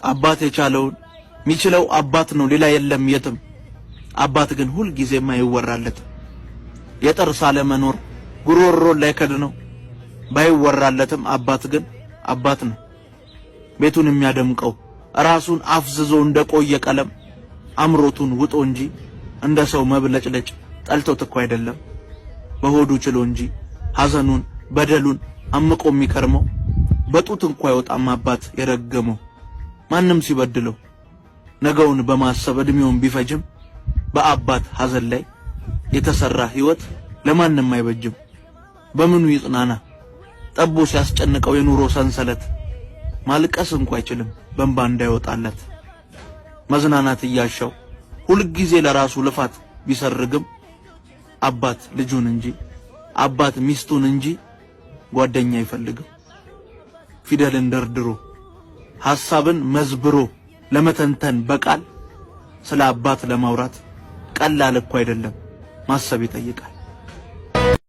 አባት የቻለውን የሚችለው አባት ነው፣ ሌላ የለም የትም። አባት ግን ሁል ጊዜም አይወራለትም። የጥርስ አለመኖር ጉሮሮ ላይ ከድነው ባይወራለትም አባት ግን አባት ነው። ቤቱን የሚያደምቀው ራሱን አፍዝዞ እንደቆየ ቀለም አምሮቱን ውጦ እንጂ እንደ ሰው መብለጭለጭ ጠልቶት እኮ አይደለም። በሆዱ ችሎ እንጂ ሐዘኑን በደሉን አምቆ የሚከርመው በጡት እንኳ አይወጣም አባት የረገመው። ማንም ሲበድለው ነገውን በማሰብ እድሜውን ቢፈጅም በአባት ሐዘን ላይ የተሰራ ህይወት ለማንም አይበጅም። በምኑ ይጽናና? ጠቦ ሲያስጨንቀው የኑሮ ሰንሰለት ማልቀስ እንኳ አይችልም በእንባ እንዳይወጣለት። መዝናናት እያሻው ሁልጊዜ ለራሱ ልፋት ቢሰርግም አባት ልጁን እንጂ አባት ሚስቱን እንጂ ጓደኛ አይፈልግም። ፊደልን ደርድሮ ሐሳብን መዝብሮ ለመተንተን በቃል ስለ አባት ለማውራት ቀላል እኮ አይደለም፣ ማሰብ ይጠይቃል።